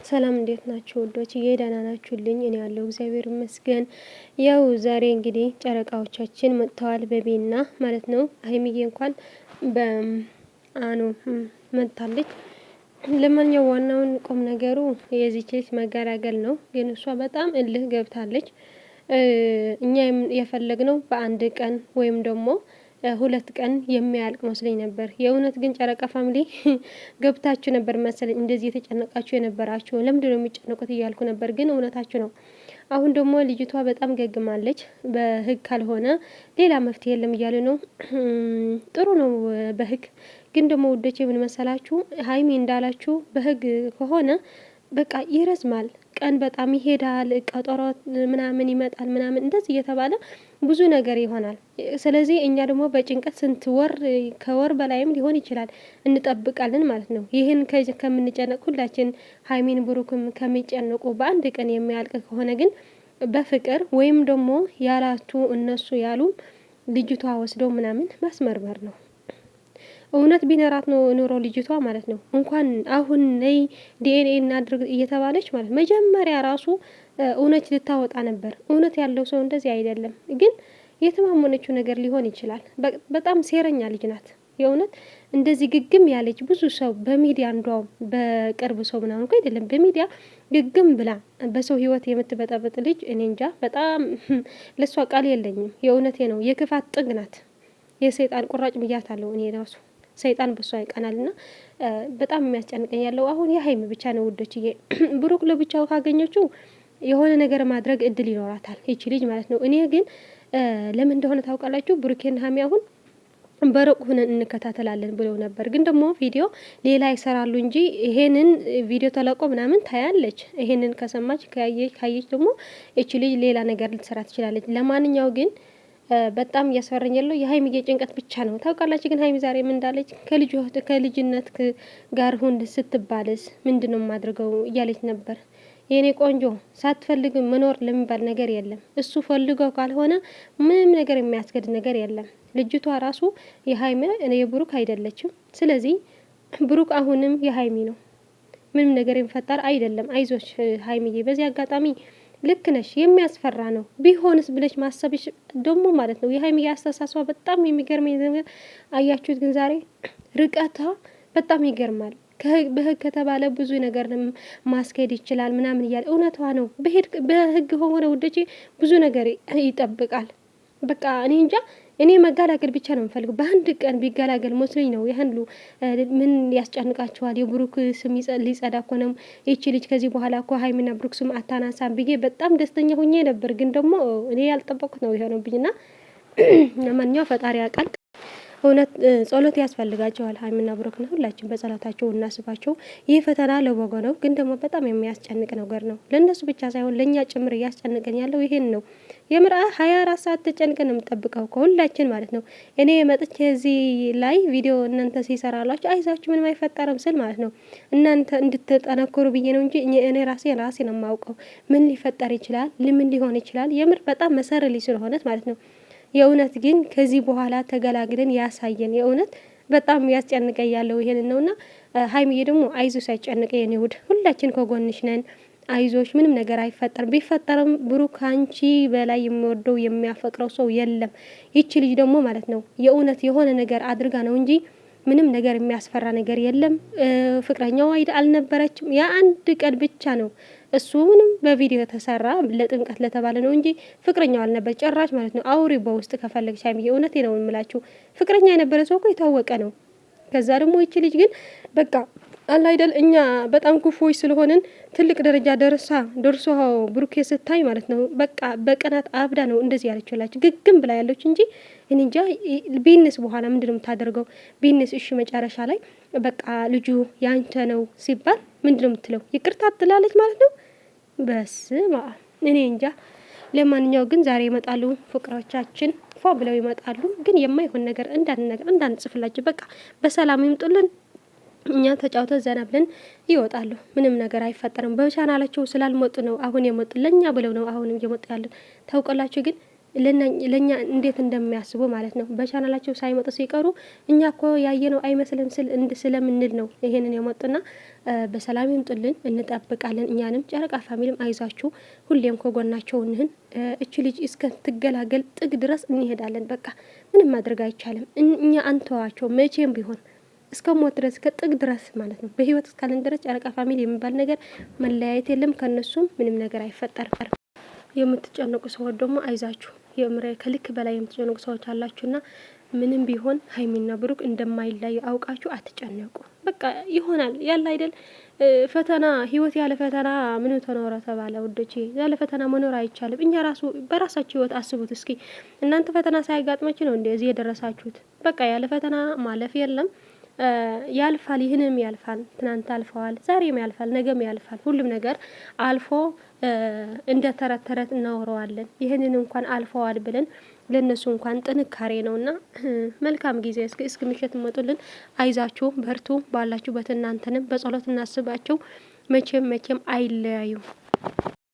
ሰላም እንዴት ናችሁ ውዶች? ደህና ናችሁልኝ? እኔ ያለው እግዚአብሔር ይመስገን። ያው ዛሬ እንግዲህ ጨረቃዎቻችን መጥተዋል በቤና ማለት ነው። ሀይሚዬ እንኳን በአኑ መጥታለች። ለማንኛውም ዋናውን ቁም ነገሩ የዚች ልጅ መገላገል ነው። ግን እሷ በጣም እልህ ገብታለች። እኛ የፈለግነው በአንድ ቀን ወይም ደግሞ 2 ቀን የሚያልቅ መስለኝ ነበር። የእውነት ግን ጨረቃ family ገብታችሁ ነበር መሰለኝ እንደዚህ የተጨነቃችሁ የነበራችሁ። ለምንድን ነው የሚጨነቁት እያልኩ ነበር፣ ግን እውነታችሁ ነው። አሁን ደግሞ ልጅቷ በጣም ገግማለች። በህግ ካልሆነ ሌላ መፍትሄ የለም እያሉ ነው። ጥሩ ነው በህግ ግን ደግሞ ውዶቼ ምን መሰላችሁ፣ ሀይሚ እንዳላችሁ በህግ ከሆነ በቃ ይረዝማል። ቀን በጣም ይሄዳል፣ ቀጠሮ ምናምን ይመጣል ምናምን እንደዚህ እየተባለ ብዙ ነገር ይሆናል። ስለዚህ እኛ ደግሞ በጭንቀት ስንት ወር ከወር በላይም ሊሆን ይችላል እንጠብቃለን ማለት ነው። ይህን ከምንጨነቅ ሁላችን ሀይሚን ብሩክም ከሚጨንቁ በአንድ ቀን የሚያልቅ ከሆነ ግን በፍቅር ወይም ደግሞ ያላችሁ እነሱ ያሉ ልጅቷ ወስደው ምናምን ማስመርመር ነው። እውነት ቢኖራት ነው ኑሮ ልጅቷ ማለት ነው። እንኳን አሁን ነይ ዲኤንኤ እናድርግ እየተባለች ማለት መጀመሪያ ራሱ እውነት ልታወጣ ነበር። እውነት ያለው ሰው እንደዚህ አይደለም። ግን የተማመነችው ነገር ሊሆን ይችላል። በጣም ሴረኛ ልጅ ናት። የእውነት እንደዚህ ግግም ያለች ብዙ ሰው በሚዲያ እንዷውም በቅርብ ሰው ምናምን እኮ አይደለም በሚዲያ ግግም ብላ በሰው ሕይወት የምትበጠበጥ ልጅ እኔ እንጃ። በጣም ለእሷ ቃል የለኝም። የእውነቴ ነው። የክፋት ጥግ ናት። የሰይጣን ቁራጭ ብያታለሁ እኔ ራሱ ሰይጣን በሷ ይቀናል። ና በጣም የሚያስጨንቀኝ ያለው አሁን የሀይሚ ብቻ ነው ውዶችዬ። ብሩክ ለብቻው ካገኘችው የሆነ ነገር ማድረግ እድል ይኖራታል ይቺ ልጅ ማለት ነው። እኔ ግን ለምን እንደሆነ ታውቃላችሁ? ብሩኬን ሀሚ አሁን በሩቅ ሁነን እንከታተላለን ብለው ነበር። ግን ደግሞ ቪዲዮ ሌላ ይሰራሉ እንጂ ይሄንን ቪዲዮ ተለቆ ምናምን ታያለች። ይሄንን ከሰማች ካየች ደግሞ ይቺ ልጅ ሌላ ነገር ልትሰራ ትችላለች። ለማንኛው ግን በጣም እያስፈራኝ ያለው የሀይሚዬ ጭንቀት ብቻ ነው። ታውቃላችሁ ግን ሀይሚ ዛሬ ምን እንዳለች ከልጅነት ጋር ሁን ስትባልስ ምንድን ነው የማድርገው እያለች ነበር። የኔ ቆንጆ ሳትፈልግ መኖር ለሚባል ነገር የለም። እሱ ፈልገው ካልሆነ ምንም ነገር የሚያስገድ ነገር የለም። ልጅቷ ራሱ የሀይሚ የብሩክ አይደለችም። ስለዚህ ብሩክ አሁንም የሀይሚ ነው። ምንም ነገር የሚፈጠር አይደለም። አይዞች ሀይሚዬ። በዚህ አጋጣሚ ልክ ነሽ። የሚያስፈራ ነው ቢሆንስ ብለሽ ማሰብሽ ደግሞ ማለት ነው። የሀይሚ አስተሳሰቧ በጣም የሚገርመኝ ነገር አያችሁት። ግን ዛሬ ርቀቷ በጣም ይገርማል። በህግ ከተባለ ብዙ ነገር ማስኬድ ይችላል ምናምን እያለ እውነቷ ነው። በህግ ሆነ ውዶቼ ብዙ ነገር ይጠብቃል። በቃ እኔ እንጃ እኔ መጋላገል ብቻ ነው የምፈልገው። በአንድ ቀን ቢገላገል መስሎኝ ነው። ይህን ምን ያስጨንቃቸዋል? የብሩክ ስም ሊጸዳ እኮ ነው። ይቺ ልጅ ከዚህ በኋላ እኮ ሀይሚና ብሩክ ስም አታናሳም ብዬ በጣም ደስተኛ ሁኜ ነበር። ግን ደግሞ እኔ ያልጠበቅኩት ነው የሆነብኝና ለማንኛውም ፈጣሪ ያውቃል። እውነት ጸሎት ያስፈልጋቸዋል። ሀይሚና ብሩክና ሁላችን በጸሎታቸው እናስባቸው። ይህ ፈተና ለበጎ ነው፣ ግን ደግሞ በጣም የሚያስጨንቅ ነገር ነው። ለእነሱ ብቻ ሳይሆን ለእኛ ጭምር እያስጨንቀን ያለው ይሄን ነው። የምር 24 ሰዓት ተጨንቀን የምጠብቀው ከሁላችን ማለት ነው። እኔ መጥቼ እዚህ ላይ ቪዲዮ እናንተ ሲሰራላችሁ አይዛችሁ ምንም አይፈጠርም ስል ማለት ነው እናንተ እንድትጠነክሩ ብዬ ነው እንጂ እኔ ራሴ ራሴ ነው የማውቀው ምን ሊፈጠር ይችላል፣ ምን ሊሆን ይችላል። የምር በጣም መሰረልኝ ስለሆነት ማለት ነው። የእውነት ግን ከዚህ በኋላ ተገላግለን ያሳየን። የእውነት በጣም ያስጨንቀኝ ያለው ይሄንን ነውና፣ ሀይሚዬ ደግሞ አይዞሽ ሳይጨንቀ የኔ ውድ ሁላችን ከጎንሽ ነን። አይዞሽ ምንም ነገር አይፈጠርም። ቢፈጠርም ብሩክ አንቺ በላይ የሚወደው የሚያፈቅረው ሰው የለም። ይቺ ልጅ ደግሞ ማለት ነው የእውነት የሆነ ነገር አድርጋ ነው እንጂ ምንም ነገር የሚያስፈራ ነገር የለም። ፍቅረኛው አይደ አልነበረችም። የአንድ ቀን ብቻ ነው እሱ ምንም በቪዲዮ የተሰራ ለጥምቀት ለተባለ ነው እንጂ ፍቅረኛው አልነበር ጭራሽ ማለት ነው። አውሪ በውስጥ ከፈለግሽ ሀይሚዬ፣ እውነቴ ነው የምላችሁ ፍቅረኛ የነበረ ሰው እኮ የታወቀ ነው። ከዛ ደግሞ ይቺ ልጅ ግን በቃ አለ አይደል እኛ በጣም ክፉዎች ስለሆንን ትልቅ ደረጃ ደርሳ ደርሶ ብሩኬ ስታይ ማለት ነው በቃ በቀናት አብዳ ነው እንደዚህ ያለችላችሁ ግግም ብላ ያለች እንጂ እኔ እንጃ። ቢንስ በኋላ ምንድን ነው የምታደርገው? ቢንስ እሺ መጨረሻ ላይ በቃ ልጁ ያንተ ነው ሲባል ምንድን ነው የምትለው? ይቅርታ ትላለች ማለት ነው። በስመ አብ እኔ እንጃ። ለማንኛው ግን ዛሬ ይመጣሉ ፍቅሮቻችን ፏ ብለው ይመጣሉ። ግን የማይሆን ነገር እንዳንነግር እንዳንጽፍላቸው በቃ በሰላም ይምጡልን። እኛ ተጫውተን ዘና ብለን ይወጣሉ። ምንም ነገር አይፈጠርም። በቻናላቸው ስላልመጡ ነው አሁን የመጡ ለእኛ ብለው ነው አሁንም እየመጡ ያለን ታውቃላችሁ። ግን ለእኛ እንዴት እንደሚያስቡ ማለት ነው። በቻናላቸው ሳይመጡ ሲቀሩ እኛ እኮ ያየነው አይመስልም ስል ስለምንል ነው ይሄንን የመጡና በሰላም ይምጡልን፣ እንጠብቃለን። እኛንም ጨረቃ family ም አይዛችሁ፣ ሁሌም ከጎናቸው እንህን። እች ልጅ እስከትገላገል ጥግ ድረስ እንሄዳለን። በቃ ምንም ማድረግ አይቻልም። እኛ አንተዋቸው መቼም ቢሆን እስከ ሞት ድረስ ከጥግ ድረስ ማለት ነው። በህይወት እስካለን ድረስ ጨረቃ family የሚባል ነገር መለያየት የለም። ከእነሱም ምንም ነገር አይፈጠርም። የምትጨነቁ ሰዎች ደግሞ አይዛችሁ፣ የምሬ ከልክ በላይ የምትጨነቁ ሰዎች አላችሁና ምንም ቢሆን ሀይሚና ብሩክ እንደማይለያዩ አውቃችሁ አትጨነቁ። በቃ ይሆናል ያለ አይደል ፈተና። ህይወት ያለ ፈተና ምን ተኖረ ተባለ ውዶቼ፣ ያለ ፈተና መኖር አይቻልም። እኛ ራሱ በራሳችሁ ህይወት አስቡት እስኪ እናንተ ፈተና ሳያጋጥማችሁ ነው እንደዚህ የደረሳችሁት? በቃ ያለ ፈተና ማለፍ የለም። ያልፋል፣ ይህንም ያልፋል። ትናንት አልፈዋል፣ ዛሬም ያልፋል፣ ነገም ያልፋል። ሁሉም ነገር አልፎ እንደ ተረት ተረት እናወረዋለን። ይህንን እንኳን አልፈዋል ብለን ለእነሱ እንኳን ጥንካሬ ነውና መልካም ጊዜ እስከ ምሽት መጡልን። አይዛችሁ በርቱ። ባላችሁበት እናንተንም በጸሎት እናስባቸው። መቼም መቼም አይለያዩ።